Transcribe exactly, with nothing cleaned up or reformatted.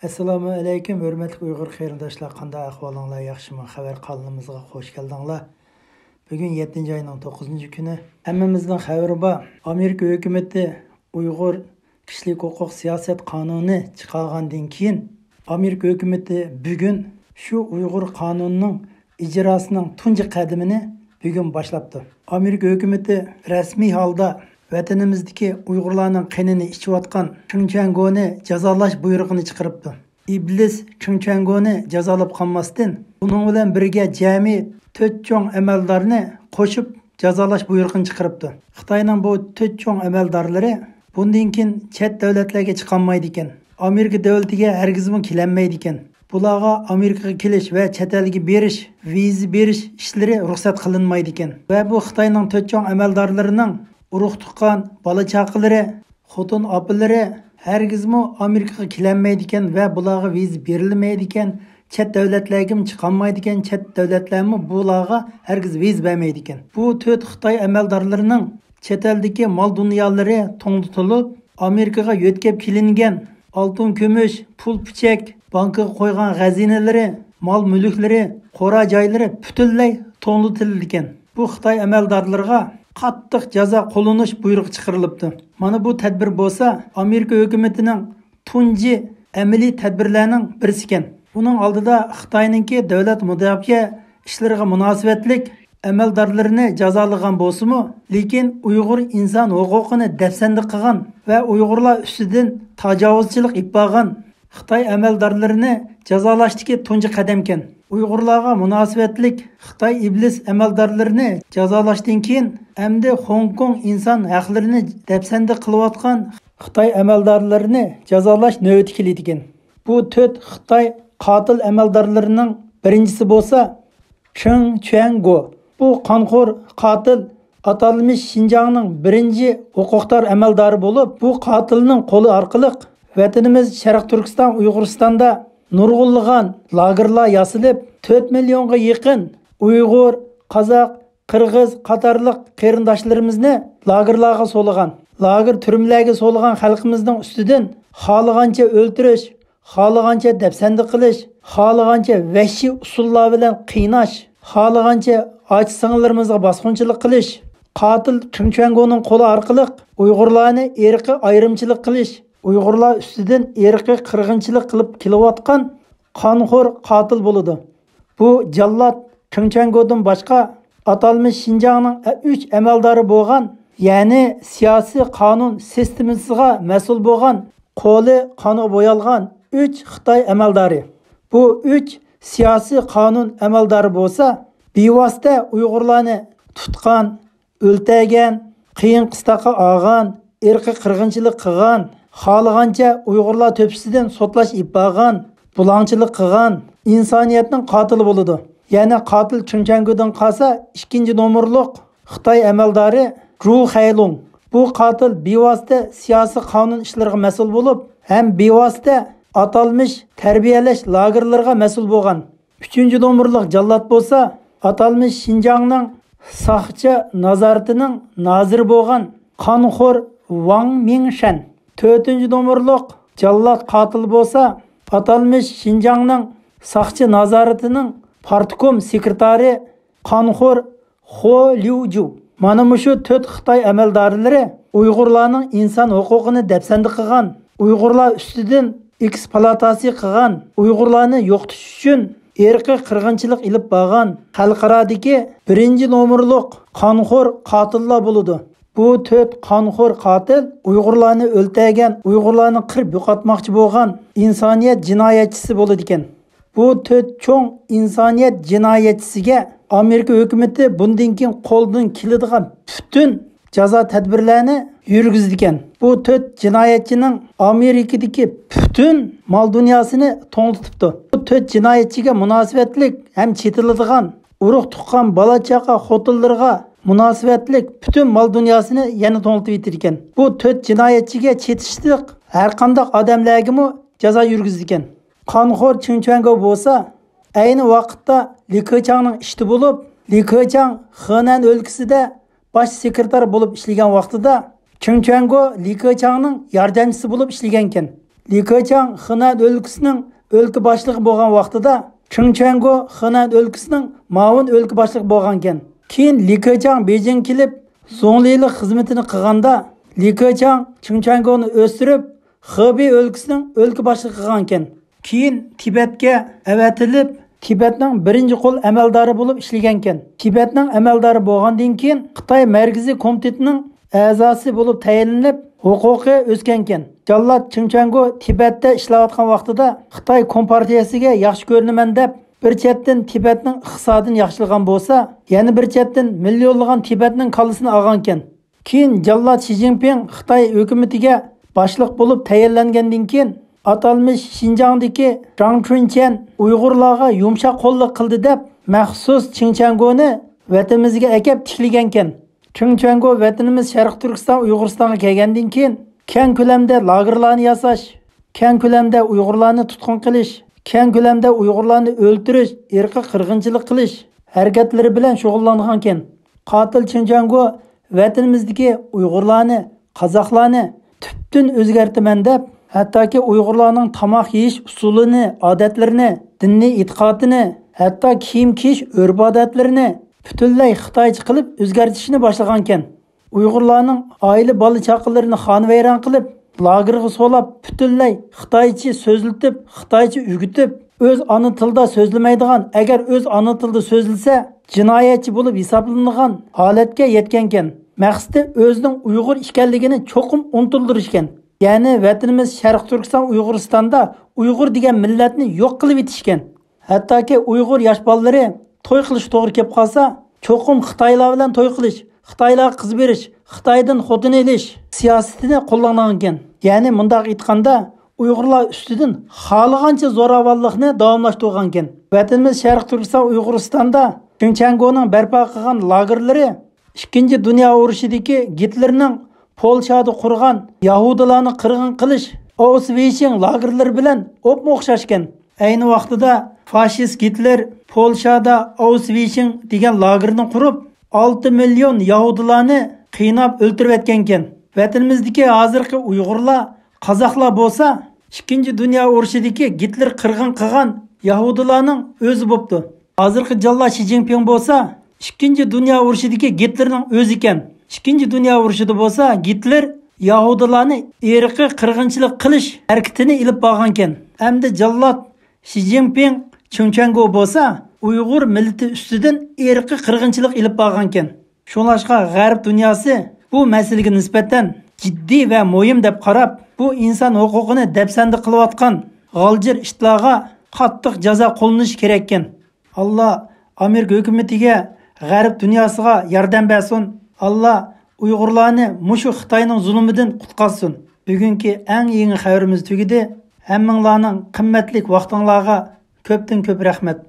ئەسسالامۇ ئەلەيكۇم، ھۆرمەتلىك ئۇيغۇر قېرىنداشلار، قانداق ئەھۋالىڭلار، ياخشىمۇ؟ خەۋەر قانىلىمىزغا خوش كەلدىڭلار. بۈگۈن يەتتىنچى ئاينىڭ توققۇزىنچى كۈنى. ھەممىمىزنىڭ خەۋىرى بار، ئامېرىكا ھۆكۈمىتى ئۇيغۇر كىشىلىك ھوقۇق سىياسەت قانۇنى چىقارغاندىن كېيىن، ئامېرىكا ھۆكۈمىتى بۈگۈن شۇ ئۇيغۇر قانۇنىنىڭ ئىجراسىنىڭ تۇنجى قەدىمىنى بۈگۈن باشلاپتۇ. ئامېرىكا ھۆكۈمىتى رەسمىي ھالدا ۋەتىنىمىزدىكى ئۇيغۇرلارنىڭ قېنىنى ئىچىۋاتقان چېڭ چۈەنگونى جازالاش بۇيرۇقىنى چىقىرىپتۇ. ئىبلىس چېڭ چۈەنگونى جازالاپ قالماستىن، ئۇنىڭ بىلەن بىرگە جەمئىي تۆت چوڭ ئەمەلدارنى قوشۇپ جازالاش بۇيرۇقىنى چىقىرىپتۇ. خىتاينىڭ بۇ تۆت چوڭ ئەمەلدارلىرى بۇندىن كېيىن چەت دۆلەتلەرگە چىقالمايدىكەن. ئامېرىكا دۆلىتىگە ھەرگىزمۇ كېلەلمەيدىكەن. بۇلارغا ئامېرىكىغا كېلىش ۋە چەت ئەلگە بېرىش، ۋىزا بېرىش ئىشلىرى رۇخسەت قىلىنمايدىكەن. ۋە بۇ خىتاينىڭ تۆت چوڭ ئەمەلدارلىرىنىڭ ئۇرۇق-تۇغقان، بالا-چاقىلىرى، خوتۇن-ئاپىلىرى ھەرگىزمۇ ئامېرىكىغا كېلەلمەيدىكەن ۋە بۇلارغا ۋىزا بېرىلمەيدىكەن، چەت دۆلەتلەرگىمۇ چىقالمايدىكەن، چەت دۆلەتلەرمۇ بۇلارغا ھەرگىز ۋىزا بەرمەيدىكەن. بۇ تۆت خىتاي ئەمەلدارلىرىنىڭ چەت ئەلدىكى مال-دۇنيالىرى توڭلىتىلىپ، ئامېرىكىغا يۆتكەپ كېلىنگەن ئالتۇن-كۈمۈش، پۇل-پۈچەك، بانكىغا قويغان خەزىنىلىرى، مال-مۈلۈكلىرى، قورا-جايلىرى پۈتۈنلەي توڭلىتىلىدىكەن. بۇ خىتاي ئەمەلدارلىرىغا قاتتىق جازا قوللىنىش بۇيرۇقى چىقىرىلىپتۇ. مانا بۇ تەدبىر بولسا ئامېرىكا ھۆكۈمىتىنىڭ تۇنجى ئەمەلىي تەدبىرلەرنىڭ بىرسىكەن. ئۇنىڭ ئالدىدا خىتاينىڭكى دۆلەت مۇداپىئە ئىشلىرىغا مۇناسىۋەتلىك ئەمەلدارلىرىنى جازالىغان بولسىمۇ، لېكىن ئۇيغۇر ئىنسان ھوقۇقىنى دەپسەندە قىلغان ۋە ئۇيغۇرلار ئۈستىدىن تاجاۋۇزچىلىق ئېلىپ بارغان خىتاي ئەمەلدارلىرىنى جازالاشتىكى تۇنجى قەدەمكەن. ئۇيغۇرلارغا مۇناسىۋەتلىك خىتاي ئىبلىس ئەمەلدارلىرىنى جازالاشتىن كېيىن، ئەمدى خوڭكوڭ ئىنسان ھەقلىرىنى دەپسەندە قىلىۋاتقان خىتاي ئەمەلدارلىرىنى جازالاش نۆۋىتى كېلىدىكەن. بۇ تۆت خىتاي قاتىل ئەمەلدارلىرىنىڭ بىرىنچىسى بولسا چېڭ چۈەنگو. بۇ قانخور قاتىل ئاتالمىش شىنجاڭنىڭ بىرىنچى ھوقۇقدار ئەمەلدارى بولۇپ، بۇ قاتىلنىڭ قولى ئارقىلىق ۋەتىنىمىز شەرقىي تۈركىستان ئۇيغۇرىستاندا نۇرغۇنلىغان لاگېرلار ياسىلىپ، تۆت مىليونغا يېقىن ئۇيغۇر، قازاق، قىرغىز قاتارلىق قېرىنداشلىرىمىزنى لاگېرلارغا سولىغان، لاگېر تۈرمىلەرگە سولىغان خەلقىمىزنىڭ ئۈستىدىن خالىغانچە ئۆلتۈرۈش، خالىغانچە دەپسەندە قىلىش، خالىغانچە ۋەھشىي ئۇسۇللار بىلەن قىيناش، خالىغانچە ئاچا-سىڭىللىرىمىزغا باسقۇنچىلىق قىلىش، قاتىل چېڭ چۈەنگونىڭ قولى ئارقىلىق ئۇيغۇرلارنى ئىرقىي ئايرىمچىلىق قىلىش، ئۇيغۇرلار ئۈستىدىن ئىرقىي قىرغىنچىلىق قىلىپ كېلىۋاتقان قانخور قاتىل بولىدۇ. بۇ جاللات چېڭ چۈەنگودىن باشقا ئاتالمىش شىنجاڭنىڭ ئۈچ ئەمەلدارى بولغان، يەنى سىياسىي قانۇن سىستېمىسىغا مەسئۇل بولغان، قولى قانغا بويالغان ئۈچ خىتاي ئەمەلدارى. بۇ ئۈچ سىياسىي قانۇن ئەمەلدارى بولسا بىۋاسىتە ئۇيغۇرلارنى تۇتقان، ئۆلتۈرگەن، قىيىن قىستاققا ئالغان، ئىرقىي قىرغىنچىلىق قىلغان، خالىغانچە ئۇيغۇرلار تۆپىسىدىن سوتلاش ئېلىپ بارغان، بۇلاڭچىلىق قىلغان ئىنسانىيەتنىڭ قاتىلى بولىدۇ. يەنى قاتىل چېڭ چۈەنگودىن قالسا ئىككىنچى نومۇرلۇق خىتاي ئەمەلدارى جۇ خەيلۇڭ. بۇ قاتىل بىۋاسىتە سىياسىي قانۇن ئىشلىرىغا مەسئۇل بولۇپ، ھەم بىۋاسىتە ئاتالمىش تەربىيەلەش لاگېرلىرىغا مەسئۇل بولغان. ئۈچىنچى نومۇرلۇق جاللات بولسا ئاتالمىش شىنجاڭنىڭ ساقچى نازارىتىنىڭ نازىرى بولغان قانخور ۋاڭ مىڭشەن. تۆتىنچى نومۇرلۇق جاللات قاتىل بولسا ئاتالمىش شىنجاڭنىڭ ساقچى نازارىتىنىڭ پارتكوم سېكرېتارى قانخور خو ليۇجۇ. مانا مۇشۇ تۆت خىتاي ئەمەلدارلىرى ئۇيغۇرلارنىڭ ئىنسان ھوقۇقىنى دەپسەندە قىلغان، ئۇيغۇرلار ئۈستىدىن ئېكسپلۇئاتاتسىيە قىلغان، ئۇيغۇرلارنى يوقىتىش ئۈچۈن ئىرقىي قىرغىنچىلىق ئېلىپ بارغان خەلقئارادىكى بىرىنچى نومۇرلۇق قانخور قاتىللار بولىدۇ. بۇ تۆت قانخور قاتىل ئۇيغۇرلارنى ئۆلتۈرگەن، ئۇيغۇرلارنى قىرىپ يوقاتماقچى بولغان ئىنسانىيەت جىنايەتچىسى بولىدىكەن. بۇ تۆت چوڭ ئىنسانىيەت جىنايەتچىسىگە ئامېرىكا ھۆكۈمىتى بۇندىن كېيىن قولدىن كېلىدىغان پۈتۈن جازا تەدبىرلەرنى يۈرگۈزىدىكەن. بۇ تۆت جىنايەتچىنىڭ ئامېرىكىدىكى پۈتۈن مال دۇنياسىنى توڭلىتىپتۇ. بۇ تۆت جىنايەتچىگە مۇناسىۋەتلىك ھەم چېتىلىدىغان ئۇرۇق-تۇغقان، بالا-چاقا، خوتۇنلىرىغا مۇناسىۋەتلىك پۈتۈن مال دۇنياسىنى يەنە توڭلىتىۋېتىدىكەن. بۇ تۆت جىنايەتچىگە چېتىشلىق ھەرقانداق ئادەملەرگىمۇ جازا يۈرگۈزىدىكەن. قانخور چېڭ چۈەنگو بولسا ئەينى ۋاقىتتا لى كېچاڭنىڭ ئىشتا بولۇپ، لى كېچاڭ خېنەن ئۆلكىسىدە باش سېكرېتار بولۇپ ئىشلىگەن ۋاقتىدا چېڭ چۈەنگو لى كېچاڭنىڭ ياردەمچىسى بولۇپ ئىشلىگەنكەن. لى كېچاڭ خېنەن ئۆلكىسىنىڭ ئۆلكە باشلىقى بولغان ۋاقتىدا، چېڭ چۈەنگو خېنەن ئۆلكىسىنىڭ مۇئاۋىن ئۆلكە باشلىقى بولغانىكەن. كېيىن لى كېچاڭ بېيجىڭغا كېلىپ، زۇڭلىلىق خىزمىتىنى قىلغاندا، لى كېچاڭ چېڭ چۈەنگونى ئۆستۈرۈپ، خېبېي ئۆلكىسىنىڭ ئۆلكە باشلىقى قىلغانىكەن. كېيىن تىبەتكە ئەۋەتىلىپ، تىبەتنىڭ بىرىنچى قول ئەمەلدارى بولۇپ ئىشلىگەنكەن. تىبەتنىڭ ئەمەلدارى بولغاندىن كېيىن، خىتاي مەركىزىي كومىتېتىنىڭ ئەزاسى بولۇپ تەيىنلىنىپ، ھوقۇقى ئۆسكەنكەن. جاللات چېڭ چۈەنگو تىبەتتە ئىشلەۋاتقان ۋاقتىدا خىتاي كومپارتىيەسىگە ياخشى كۆرۈنىمەن دەپ، بىر چەتتىن تىبەتنىڭ ئىقتىسادىنى ياخشىلىغان بولسا، يەنە بىر چەتتىن مىليونلىغان تىبەتنىڭ كاللىسىنى ئالغانكەن. كېيىن جاللات شى جىنپىڭ خىتاي ھۆكۈمىتىگە باشلىق بولۇپ تەيىنلەنگەندىن كېيىن، ئاتالمىش شىنجاڭدىكى جاڭ چۈنچەن ئۇيغۇرلارغا يۇمشاق قوللۇق قىلدى دەپ، مەخسۇس چېڭ چۈەنگونى ۋەتىنىمىزگە ئەكەپ تىكلىگەنكەن. چېڭ چۈەنگو ۋەتىنىمىز شەرقىي تۈركىستان ئۇيغۇرىستانغا كەلگەندىن كېيىن، كەڭ كۆلەمدە لاگېرلارنى ياساش، كەڭ كۆلەمدە ئۇيغۇرلارنى تۇتقۇن قىلىش، كەڭ كۆلەمدە ئۇيغۇرلارنى ئۆلتۈرۈش، ئىرقىي قىرغىنچىلىق قىلىش ھەرىكەتلىرى بىلەن شۇغۇللانغانكەن. قاتىل چېڭ چۈەنگو ۋەتىنىمىزدىكى ئۇيغۇرلارنى، قازاقلارنى تۈپتىن ئۆزگەرتىمەن دەپ، ھەتتاكى ئۇيغۇرلارنىڭ تاماق يېيىش ئۇسۇلىنى، ئادەتلىرىنى، دىنىي ئېتىقادىنى، ھەتتا كىيىم كىيىش ئۆرپ-ئادەتلىرىنى پۈتۈنلەي خىتايچە قىلىپ ئۆزگەرتىشنى باشلىغانىكەن. ئۇيغۇرلارنىڭ ئائىلە بالا-چاقىلىرىنى خانىۋەيران قىلىپ، لاگېرغا سولاپ، پۈتۈنلەي خىتايچە سۆزلىتىپ، خىتايچە ئۆگىتىپ، ئۆز ئانا تىلىدا سۆزلىمەيدىغان، ئەگەر ئۆز ئانا تىلىدا سۆزلىسە، جىنايەتچى بولۇپ ھېسابلىنىدىغان ھالەتكە يەتكەنكەن. مەقسىتى ئۆزىنىڭ ئۇيغۇر ئىكەنلىكىنى چوقۇم ئۇنتۇلدۇرۇشكەن. يەنى ۋەتىنىمىز شەرقىي تۈركىستان ئۇيغۇرىستاندا ئۇيغۇر دېگەن مىللەتنى يوق قىلىۋېتىشكەن. ھەتتاكى ئۇيغۇر ياش بالىلىرى توي قىلىش توغرا كېلىپ قالسا، چوقۇم خىتايلار بىلەن توي قىلىش، خىتايلارغا قىز بېرىش، خىتايدىن خوتۇن ئېلىش سىياسىتىنى قوللانغانىكەن. يەنى مۇنداق ئېيتقاندا، ئۇيغۇرلار ئۈستىدىن خالىغانچە زوراۋانلىقنى داۋاملاشتۇرغانىكەن. ۋەتىنىمىز شەرقىي تۈركىستان ئۇيغۇرىستاندا چېڭ چۈەنگونىڭ بەرپا قىلغان لاگېرلىرى ئىككىنچى دۇنيا ئۇرۇشىدىكى گىتلېرنىڭ پولشادا قۇرغان يەھۇدىيلارنى قىرغىن قىلىش ئاۋشۋىتسنىڭ لاگېرلىرى بىلەن ئوپمۇ ئوخشاشكەن. ئەينى ۋاقتىدا فاشىست گىتلېر پولشادا ئاۋشۋىتس دېگەن لاگېرنى قۇرۇپ، ئالتە مىليون يەھۇدىيلارنى قىيناپ ئۆلتۈرۈۋەتكەنكەن. ۋەتىنىمىزدىكى ھازىرقى ئۇيغۇرلار، قازاقلار بولسا، ئىككىنچى دۇنيا ئۇرۇشىدىكى گىتلېر قىرغىن قىلغان يەھۇدىيلارنىڭ ئۆزى بوپتۇ. ھازىرقى جاللات شى جىنپىڭ بولسا، ئىككىنچى دۇنيا ئۇرۇشىدىكى گىتلېرنىڭ ئۆزى ئىكەن. ئىككىنچى دۇنيا ئۇرۇشىدا بولسا گىتلېر يەھۇدىيلارنى ئىرقىي قىرغىنچىلىق قىلىش ھەرىكىتىنى ئېلىپ بارغانىكەن. ئەمدى جاللات شى جىنپىڭ، چېڭ چۈەنگو بولسا ئۇيغۇر مىللىتى ئۈستىدىن ئىرقىي قىرغىنچىلىق ئېلىپ بارغانىكەن. شۇڭلاشقا غەرب دۇنياسى بۇ مەسىلىگە نىسبەتەن جىددىي ۋە مۇھىم دەپ قاراپ، بۇ ئىنسان ھوقۇقىنى دەپسەندە قىلىۋاتقان غالجىر ئىتلارغا قاتتىق جازا قوللىنىشى كېرەككەن. ئاللا ئامېرىكا ھۆكۈمىتىگە، غەرب دۇنياسىغا ياردەم بەرسۇن. ئاللا ئۇيغۇرلارنى مۇشۇ خىتاينىڭ زۇلۇمىدىن قۇتقارسۇن. بۈگۈنكى ئەڭ يېڭى خەۋىرىمىز تۈگىدى. ھەممىڭلارنىڭ قىممەتلىك ۋاقتىڭلارغا كۆپتىن كۆپ رەھمەت.